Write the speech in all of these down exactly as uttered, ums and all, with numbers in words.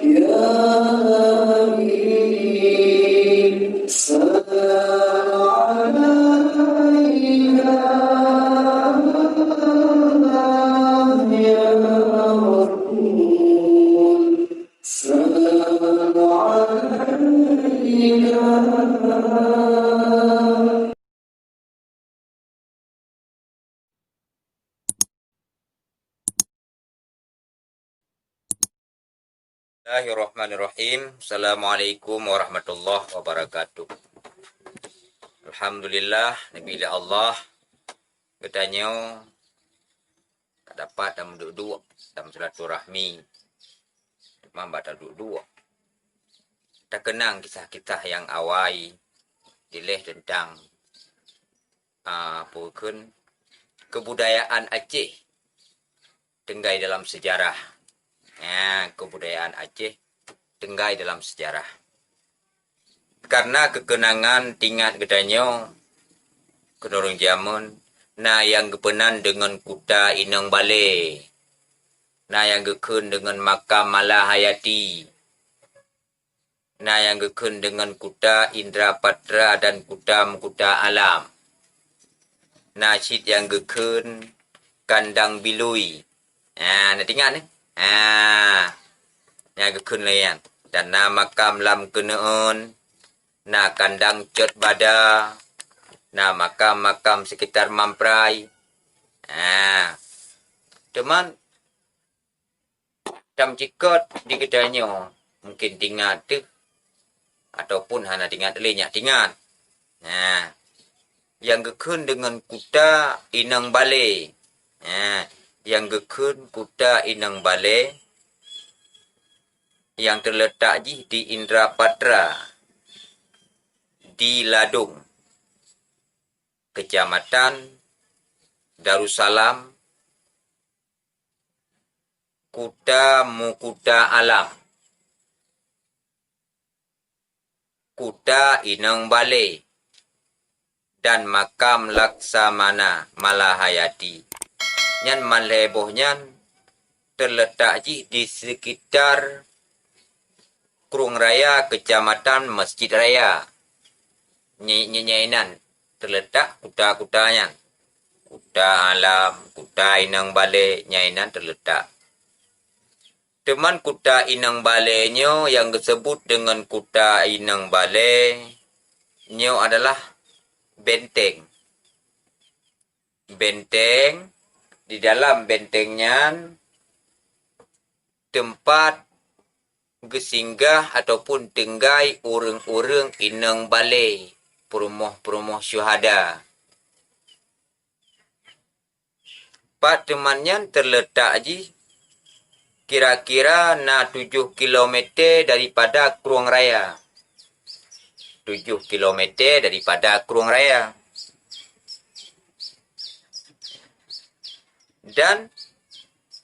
يا أمين، سلام عليك يا رسول، سلام عليك. Bismillahirrahmanirrahim. Assalamualaikum warahmatullahi wabarakatuh. Alhamdulillah, neubi lé Allah, geutanyoe ka dapat tameuduek-duek, tameusilaturahmi. Teuma bak taduek-duek, takeunang kisah-kisah nyang awai dilèe teuntang, ah, peue kheun, keubudayaan Aceh tinggai dalam seujarah. Ya, keubudayaan Aceh tinggai dalam seujarah. Karena keukeunangan teuingat geutanyoe, keunoe ureueng jameun, na nyang geupeunan deungon Kuta Inong Balé, na nyang geukheun deungon Makam Malahayati, na nyang geukheun deungon Kuta Indra Patra dan Kuta Meukuta Alam. Na cit nyang geukheun Kandang Bilui. Ha, na teuingat, eh? Ha. Nyang geukheun lagèe nyan. Dan na makam lam keuneuen, na kandang Cot Bada, na makam-makam sekitar Mamprai. Ha. Teuma tameucikot di geutanyoe mungken teuingat teuh ataupun hana teuingat lé, nyak teuingat. Nah, nyang geukheun deungon Kuta Inong Balé. Nah, nyang geukheun Kuta Inong Balé nyang teuletak jih di Indra Patra, di Ladong, Kecamatan Darussalam, Kuta Meukuta Alam, Kuta Inong Balé, dan Makam Laksamana Malahayati. Nyan malhèe boh nyan teuletak jih di sekitar Krueng Raya, Kecamatan Masjid Raya. Nyi-, nyi-, nyan inan teuletak kuta-kuta nyan. Kuta Alam, Kuta Inong Balé, nyan inan teuletak. Teuma Kuta Inong Balé nyoe nyang geuseubut deungon Kuta Inong Balé nyoe adalah benteng. Benteng, di dalam benteng nyan teumpat geusinggah ataupun tinggai ureueng-ureueng inong balé, peurumoh-peurumoh syuhada. Pat teuma nyan teuletak jih kira-kira na tujoh kilometer daripada Krueng Raya. Tujoh kilometer daripada Krueng Raya. Dan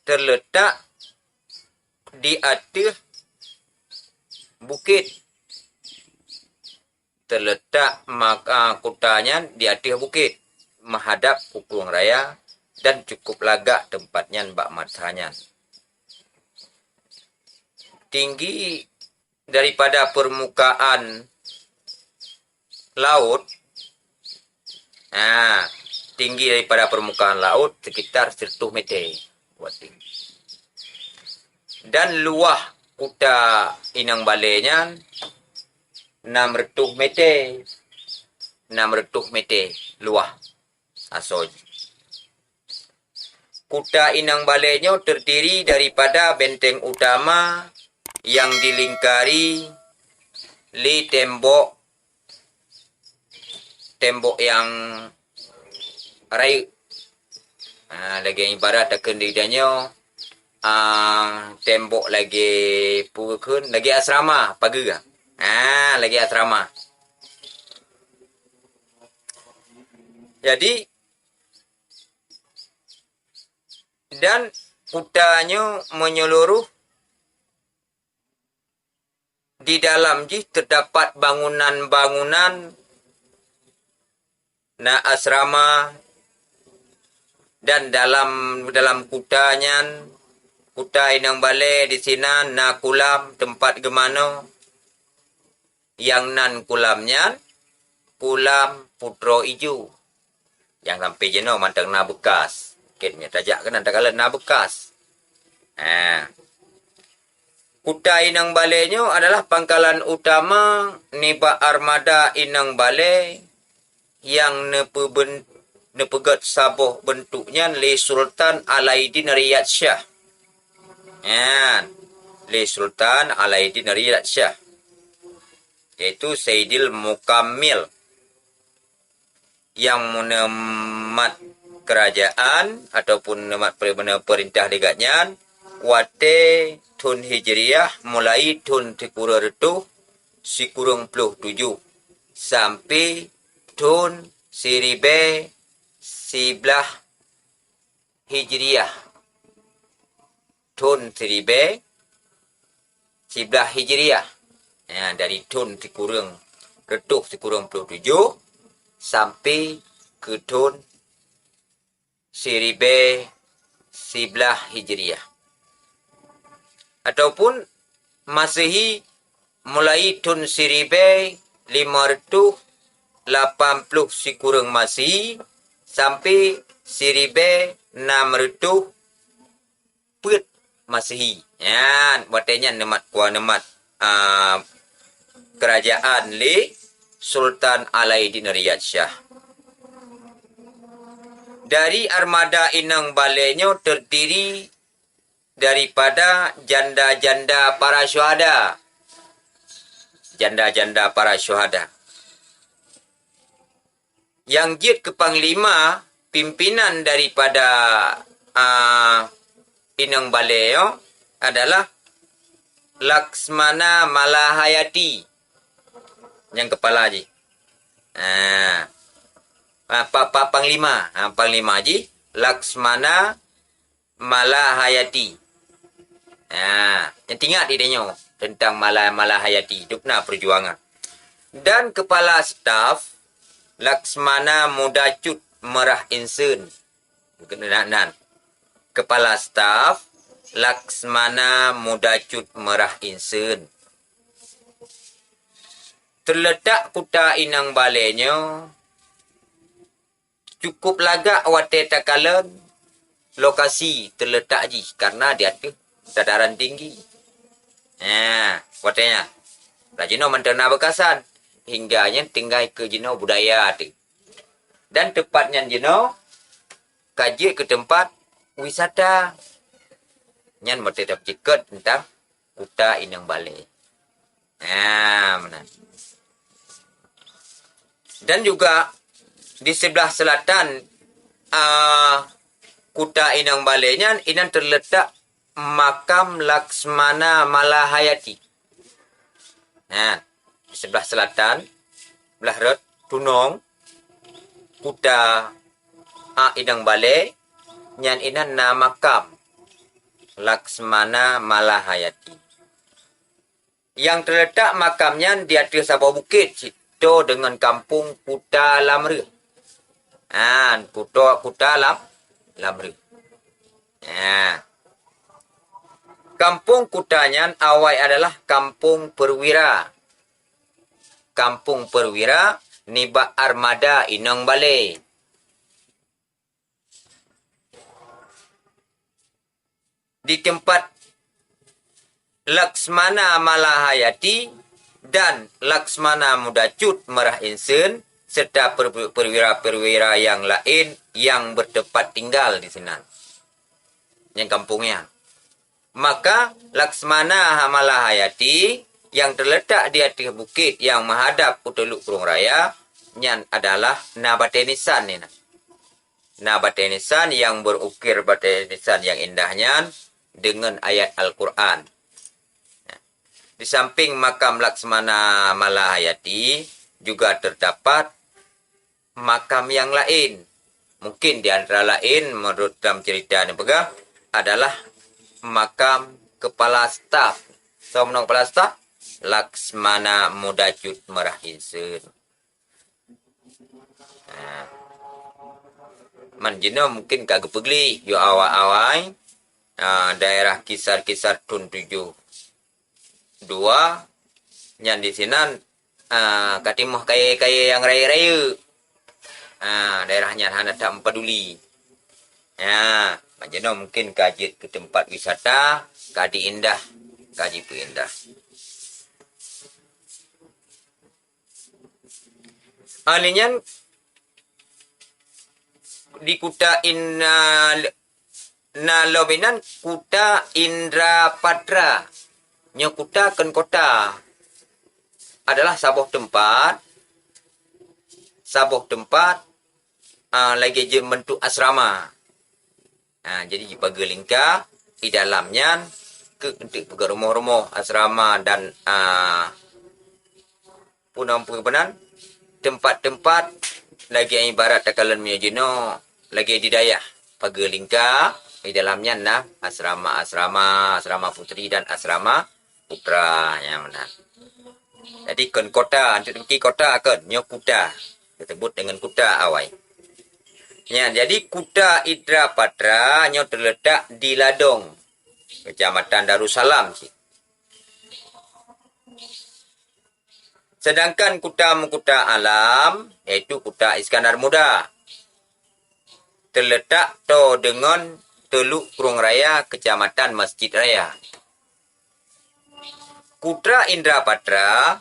teuletak di ateueh bukét. Teuletak mak-, a, kuta nyan di ateueh bukét, meuhadab u Krueng Raya, dan cukup lagak teumpat nyan bak masa nyan. Tinggi daripada permukaan laut, ha, tinggi daripada permukaan laut sekitar seratus meter. Dan luwah kuta inong balée nyan enam ratus meter. Enam ratus meter luwah asoe jih. Kuta inong balée nyoe terdiri daripada benteng utama yang dilingkari lé tembok, tembok nyang rayeuk. Ha, lagée ibarat takheun di tanyoe, a, tembok lagée peue kheun, lagée asrama, pageue. Ha, lagée asrama. Jadi, dan kuta nyoe menyeluruh di dalam jih terdapat bangunan-bangunan, na asrama, dan dalam, dalam kuta nyan Kuta inong balée disinan na kulam teumpat geumanoe. Nyang nan kulam nyan, kulam Putroe Ijo. Nyang sampoe jinoe mantong na beukas. Kén meunyoe tajak keunan takalon na beukas. Ha. Kuta inong balée nyoe adalah pangkalan utama nibak armada inong balée nyang neupeuben-, neupeugét saboh beuntuk nyan lé Sultan Alaidin Riyad Syah. Nyan, lé Sultan Alaidin Riyad Syah, yaitu Saidil Mukammil, nyang meuneumat keurajeuen ataupun neumat peurintah lé gobnyan watée thon Hijriah, mulai thon sikureueng reutôh sikureueng ploh tujoh sampoe thon siribée siblaih Hijriah. Thon siribée siblaih Hijriah. Ya, dari thon sikureueng reutôh sikureueng ploh tujoh sampoe keu thon siribée siblaih Hijriah. Ataupun Masehi, mulai thon siribée limong reutôh lapan ploh sikureueng Masehi sampoe siribée nam reutôh peuet Masehi. Nyan, watée nyan neumat kuasa, neumat, a, keurajeuen lé Sultan Alaidin Riyad Syah. Dari armada inong balée nyoe teurdiri daripada janda-janda para syuhada. Janda-janda para syuhada. Nyang jeuet keu panglima, pimpinan daripada, a, inong balée nyoe adalah Laksmana Malahayati. Nyang keupala jih. Ha. Pa-, pa-, pa-, panglima. Ha, panglima jih Laksmana Malahayati. Ha, nyang teuingat di tanyoe teuntang Mala-, Malahayati, dum na peujuangan. Dan keupala staf Laksmana Muda Cut Meurah Inseun. Keunan nan. Keupala staf Laksmana Muda Cut Meurah Inseun. Teuleutak kuta inong balée nyoe cukup lagak watée takalon lokasi teuleutak jih, karena di ateueh dataran tinggi. Nah, watée nyan, lam jinoe mantong na beukasan, hingga nyan tinggai keu jinoe budaya teuh. Dan teumpat nyan jinoe ka jeuet keu teumpat wisata. Nyan watée tapeuceukeut teuntang kuta inong balée. Ha, meunan. Dan juga di sebelah selatan, a, kuta inong balée nyan, inan teuleutak makam Laksmana Malahayati. Ha, di sebelah selatan, blah rot tunong kuta, a, inong balée nyan inan na makam Laksmana Malahayati. Nyang teuleutak makam nyan di ateueh saboh bukét, sitoe deungon kampung Kuta Lamreueh. An, kuta, Kuta Lam-, Lamreueh. Nah. Kampung Kuta nyan awai adalah Kampung Perwira. Kampung Perwira nibak armada inong balée. Di teumpat Laksmana Malahayati dan Laksmana Muda Cut Meurah Inseun, serta per-, perwira-perwira nyang laén nyang bertempat tinggal di sinan. Nyang kampung nyan. Maka, Laksmana Malahayati nyang teuleutak di ateueh bukét nyang meuhadab u Teulok Krueng Raya, nyan adalah na batée nisan nyan. Na batée nisan nyang beukir batée nisan nyang indah nyan deungon ayat Al-Qur'an. Di samping makam Laksmana Malahayati, juga terdapat makam nyang laén. Mungkin di antara laén, meunurot dalam cerita neupeugah, adalah makam kepala staf. Soe meunan kepala staf? Laksmana Muda Cut Meurah Inseun. Ha. Man jinoe mungkin ka geupeugleh, yoh awai-awai. ah, daerah kisar-kisar thon tujoh dua, nyan di sinan, ah, ka timoh kayèe-kayèe nyang rayeuk-rayeuk. Ah, daerah nyan hana that meupaduli. Ya, meunan jinoe mungkin ka jeuet keu teumpat wisata, ka jiindah, ka jipeuindah. Ah, lheueh nyan di kuta In-, ah, na lom inan kuta Indrapatra. Nyoe kuta kon kota. Adalah saboh teumpat, saboh teumpat, ah, lagèe jeuet meubentuk asrama. Ah, jadi jipageue lingka di dalam nyan keu untuk peugöt rumoh-rumoh asrama dan, ah, peue nan peue nan, teumpat-teumpat lagèe ibarat takalon meunyoe jinoe lagèe di dayah pageue lingka, di dalam nyan na asrama-asrama, asrama putri dan asrama putra nyang meunan. Jadi kon kota, untuk dipeuki kota kon, nyoe kuta. Disebut dengan kuta awai. Nyan, jadi kuta Indrapatra nyoe terletak di Ladong, Kecamatan Darussalam cit. Sedangkan kuta meukuta alam, yaitu kuta Iskandar Muda, terletak toe deungon Teluk Krueng Raya, Kecamatan Masjid Raya. Kuta Indrapatra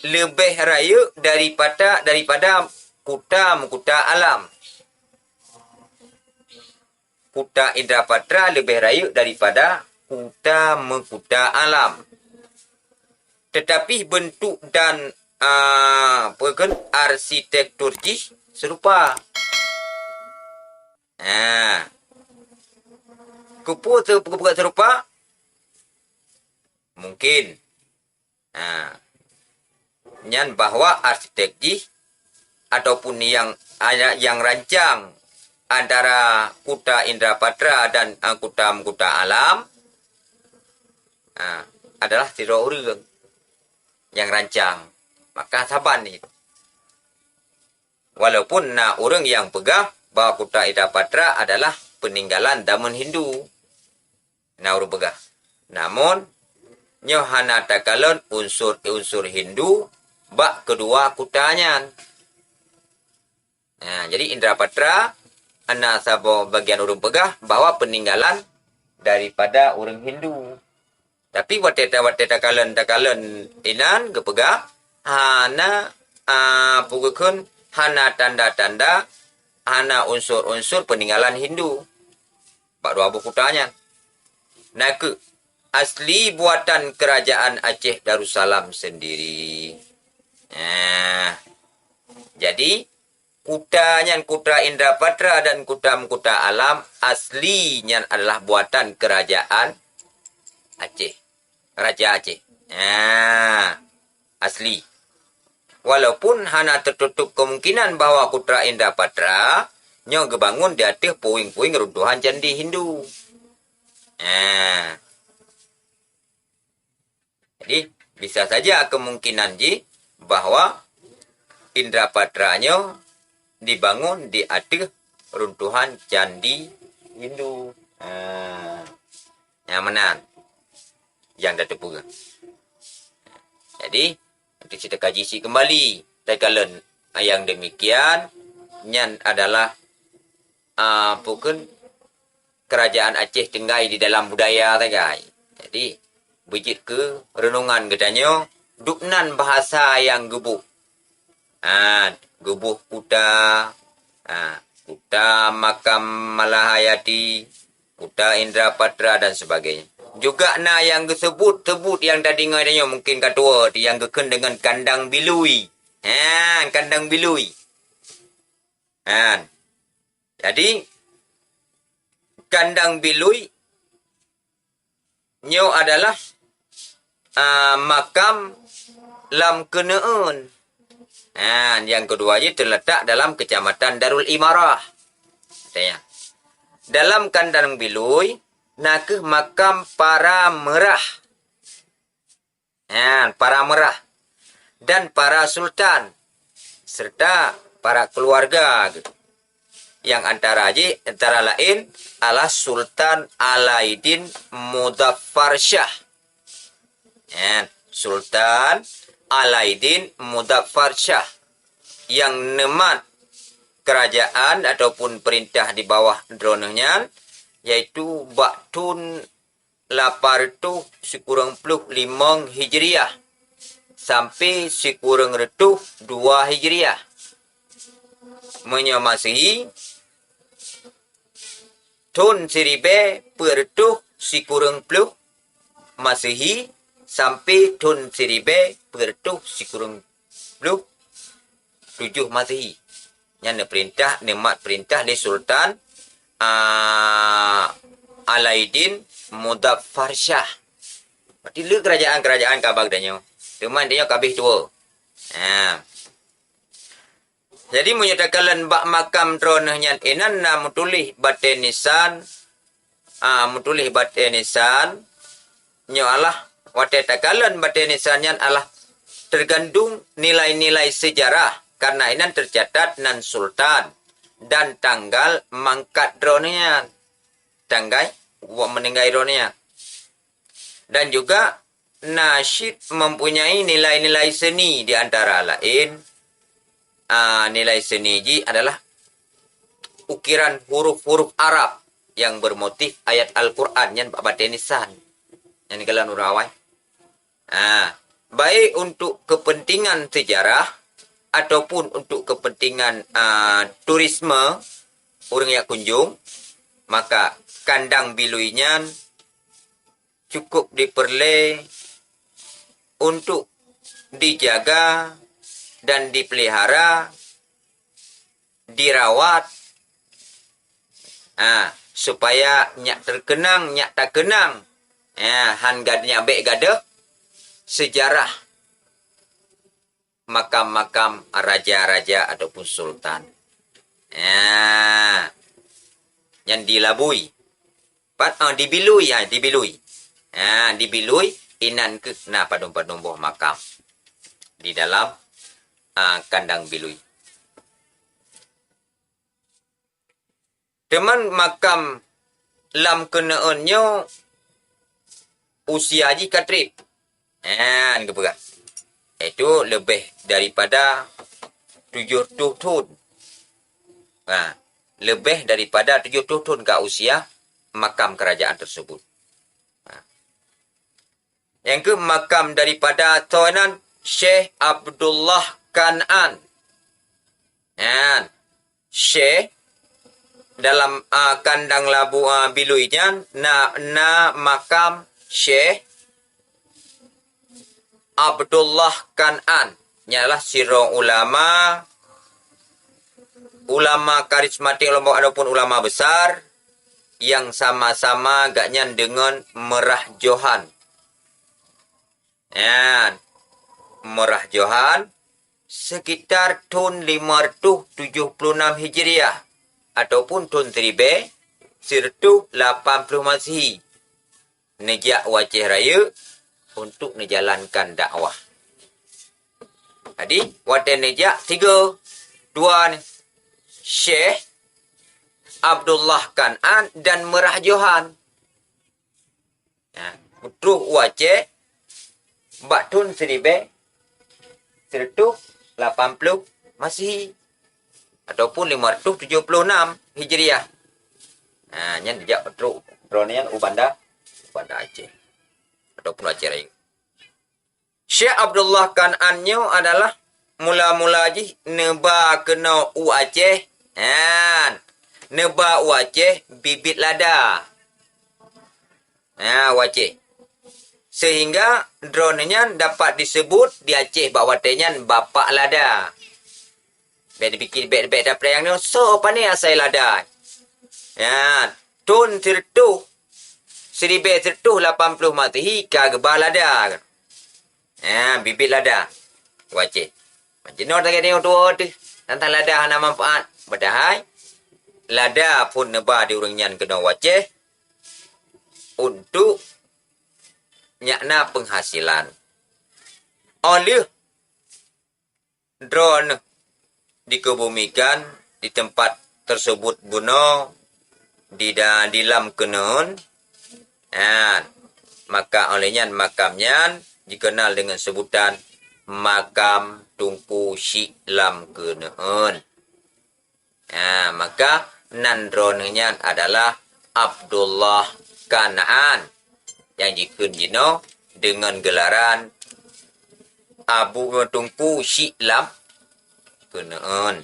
leubeh rayeuk daripada, daripada kuta meukuta alam. Kuta Indrapatra leubeh rayeuk daripada kuta meukuta alam. Tetapi bentuk dan, ah, peue kheun, arsitektur jih serupa. Ha. Keupeue se-, keupeue serupa? Mungkin. Ha. Nyan bahwa arsitek jih ataupun yang, yang rancang antara kuta Indrapatra dan, ah, kuta meukuta alam, ah, adalah sidroe ureueng nyang rancang. Maka saban cit. Walaupun na ureueng nyang peugah bahwa kuta Indrapatra adalah peuninggalan zaman Hindu. Na ureueng peugah. Namun, nyoe hana takalon unsur-unsur Hindu bak keudua kuta nyan. Nah, jadi Indrapatra na saboh bagian ureueng peugah bahwa peuninggalan daripada ureueng Hindu. Tapi watèe ta-, watèe takalon, takalon inan geupeugah, hana, a, peue geukheun, hana tanda-tanda, hana unsur-unsur peuninggalan Hindu bak dua boh kuta nyan. Na kheueh asli buatan Kerajaan Aceh Darussalam sendiri. Nah, jadi kuta nyan, kuta Indrapatra dan kuta meukuta alam, asli nyan adalah buatan Kerajaan Aceh. Raja Aceh. Nah, asli. Walaupun hana teututup kemungkinan bahwa kuta Indrapatra nyoe geubangun di ateueh puing-puing runtuhan candi Hindu. Nah. Jadi, bisa saja kemungkinan jih bahwa Indrapatra nyoe dibangun di ateueh runtuhan candi Hindu. Ha, nyang meunan nyang tateupeue. Jadi, untuk kita kaji cit kembali, takalon nyang demikian, nyan adalah, a, peue kheun, Kerajaan Aceh tinggai di dalam budaya sagai. Jadi, beujeuet keu renungan geutanyoe, dubnan bahasa nyang geuboh. Ha, geuboh kuta, ha, kuta makam Malahayati, kuta Indrapatra dan sebagainya. Juga na nyang geuseubut-seubut nyang tadeungoe tanyoe mungkin ka tuwoe, nyang geukheun deungon Kandang Bilui. Ha, Kandang Bilui. Ha. Jadi, Kandang Bilui nyoe adalah, a, makam lam Keuneu'eun. Ha, nyang keudua jih teuletak dalam Kecamatan Darul Imarah. Katanya, dalam Kandang Bilui na kheueh makam para meurah. Nyan, para meurah dan para sultan, serta para keuluwarga geuh. Nyang antara jih, antara laén adalah Sultan Alaidin Muzaffar Shah. Nyan, Sultan Alaidin Muzaffar Shah nyang neumat kerajaan ataupun peurintah di bawah droeneuh nyan, yaitu bak thon lapan reutôh sikureueng ploh limong Hijriah sampai sikureueng reutôh dua Hijriah. Meunyoe Masehi, thon siribèe peuet reutôh sikureueng ploh Masehi sampai thon siribèe peuet reutôh sikureueng ploh tujoh Masehi. Nyan neupeurintah, neumat peurintah lé Sultan, a, Alaidin Muzaffar Shah. Berarti le kerajaan-kerajaan ka ba geutanyoe. Teuma geutanyoe ka abéh tuwoe. Ha. Jadi, meunyoe takalon bak makam droeneuh nyan, inan na meutuléh batée nisan, a, meutuléh batée nisan, nyoe alah watée takalon batée nisan nyan alah teugandong nilai-nilai seujarah, karna inan teucatat nan sultan dan tanggal mangkat droeneuh nyan, tanggai wa-, meuninggai droeneuh nyan. Dan juga nasyid mempunyai nilai-nilai seni, di antara laén, a, nilai seni jih adalah ukiran huruf-huruf Arab yang bermotif ayat Al-Quran nyan bak batée nisan. Nyan kalon ureuëng awai. Ha, baik untuk kepentingan sejarah ataupun untuk kepentingan, a, turisme ureuëng nyang kunjung, maka kandang bilui nyan cukup diperlée untuk dijaga dan dipelihara, dirawat, ha, supaya nyak terkenang, nyak takeunang, ha, han gad-, nyak bék gadôh seujarah makam-makam raja-raja ataupun sultan. Ha, nyan dilabui. Pat, ah, dibilui, ha, dibilui. Ha, dibilui, inan keuh na padum-padum boh makam di dalam, ah, kandang bilui. Teuma makam lam keuneuen nyoe usia jih ka trép. Nyan geupeugah. Yaitu leubeh daripada tujoh reutôh thon. Ha, leubeh daripada tujoh reutôh thon ka usia makam kerajaan tersebut. Ha. Nyang keuh makam daripada toh nan Syekh Abdullah Kan'an. Nyan. Syekh dalam, a, kandang labu, a, bilui nyan na, na makam Syekh Abdullah Kan'an. Nyan adalah sidroe ulama, ulama karismatik, ulama, ataupun ulama besar yang sama-sama gobnyan deungon Meurah Johan. Nyan, Meurah Johan sekitar thon lima reutôh tujoh ploh nam Hijriah ataupun thon siribèe sireutôh lapan ploh Masehi, neujak u Aceh Rayeuk untuk neujalankan dakwah. Jadi, watèe neujak tiga, dua ni, Syekh Abdullah Kan'an dan Meurah Johan. Ya, troh u Aceh bak thon siribèe sireutôh lapan ploh Masehi ataupun lima reutôh tujoh ploh nam Hijriah. Ha, nyan jak troh droeneuh nyan u Banda, u Banda Aceh ataupun Aceh Rayeuk. Syekh Abdullah Kan'an nyoe adalah mula-mula jih neuba keunoe u Aceh. Nyan, neuba u Aceh bibit lada. Ha, u Aceh. Sehingga droeneuh nyan dapat disebut di Aceh bak watèe nyan Bapak Lada. Bèk dipikir, bèk, bèk tapeurayang nyoe, soe, pane asai lada. Nyan, thon sireutôh, siribèe sireutôh lapan ploh Masehi ka geuba lada. Ha, bibit lada u Aceh. Jinoe lagèe nyoe tuwoe teuh, teuntang lada hana manfaat. Padahai lada phon neuba di ureueng nyan keunoe u Aceh untuk nyak na penghasilan. Óh lheueh droeneuh dikebumikan di tempat teusebut bunoe di da-, di lam keuneuen, ha, maka oleh nyan makam nyan jikenal deungon sebutan makam Teungku Syiek Lam Keuneuen. Ha, maka nan droeneuh nyan adalah Abdullah Kanaan nyang jikheun jinoe deungon geularan Abu Teungku Syiek Lam Keuneuen.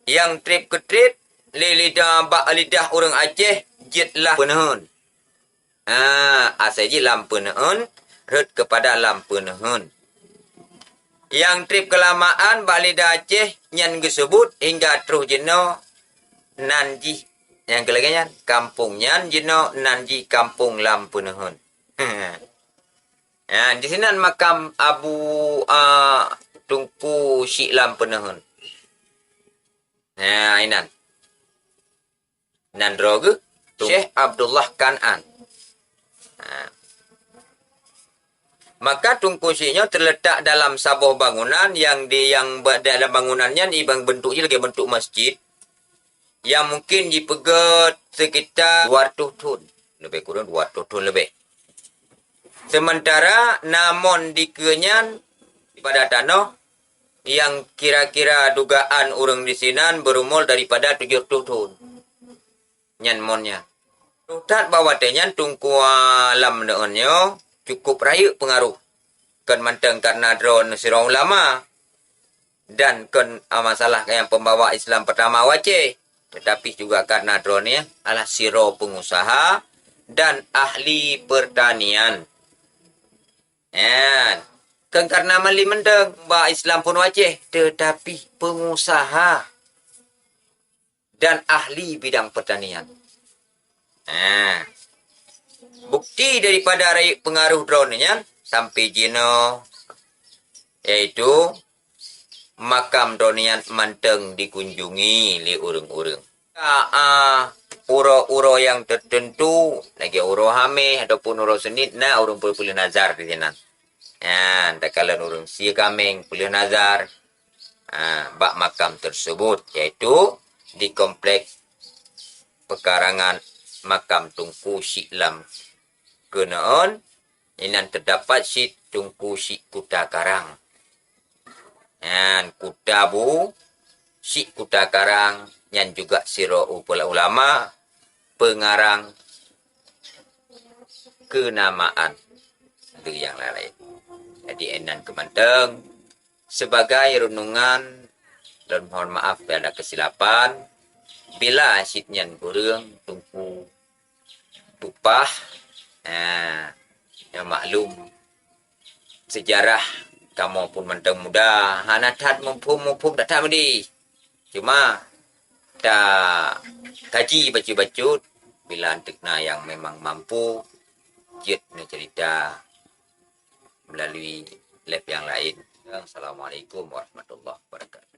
Nyang treb keutreb lé lidah bak lidah ureuëng Aceh jeuet Lam Peuneuen. Ah, asai jih Lam Peuneuen, rhot keupada Lam Peuneuen. Nyang treb keulamaan bak lidah Aceh nyan geuseubut hingga troh jinoe nan jih. Nyang keu lagée nyan, kampung nyan jinoe nan jih Kampung Lam Peuneuen. Ha, di sinan makam Abu, a, Teungku Syiek Lam Peuneuen. Ha, inan. Nan droe geuh, Syekh Abdullah Kanaan. Ha. Maka Teungku Syiek nyoe teuletak dalam saboh bangunan nyang di, nyang ba-, dalam bangunan nyan iban bentuk jih lagée bentuk masjid. Nyang mungkin jipeugét sekitar dua ratus thon, leubeh kurang dua ratus thon leubeh. Sementara na mon dikeue nyan pada tanoh nyang kira-kira dugaan ureuëng disinan beurumor daripada tujoh ratus thon. Nyan mon nyan. That bak watée nyan Teungku Lam Peuneuen nyoe cukup rayeuk peungaroh. Kon mantong karena droeneuh sidroe ulama. Dan kon, a, masalah nyang peumbawa Islam pertama u Aceh, tetapi juga karena droeneuh adalah sidroe pengusaha dan ahli pertanian. Nyan. Kon karena mali mantong ba Islam phon u Aceh, tetapi pengusaha dan ahli bidang pertanian. Ha. Bukti daripada rayeuk peungaroh droeneuh nyan sampai jinoe, yaitu makam droeneuh nyan mantong dikunjungi lé ureuëng-ureuëng. Ka, a, uroe-uroe nyang teuteuntu, lagée uroe Hameh ataupun uroe Senin, na ureuëng peuleueh nazar di sinan. Nyan, takalon ureuëng sie kaméng peuleueh nazar, ha, bak makam tersebut, yaitu di kompleks pekarangan makam Teungku Syiek Lam Keuneuen, inan teudapat cit Teungku Syiek Kuta Karang. Nyan Kuta Bu, Syiek Kuta Karang, nyan juga sidroe u-, ulama, peungarang keunamaan di nyang laén. Jadi, inan keu mantong, sebagai renungan, lôn mohon maaf bila ada kesilapan, bila cit nyan kureueng, Teungku tupah, ha, nyang maklum seujarah kamoe phon mantong muda, hana that muphom-muphom that-that meudeh. Cuma takaji bacut-bacut, bila anteuk na nyang memang mampu, jeuet neucerita melalui live nyang laén. Assalamualaikum warahmatullahi wabarakatuh.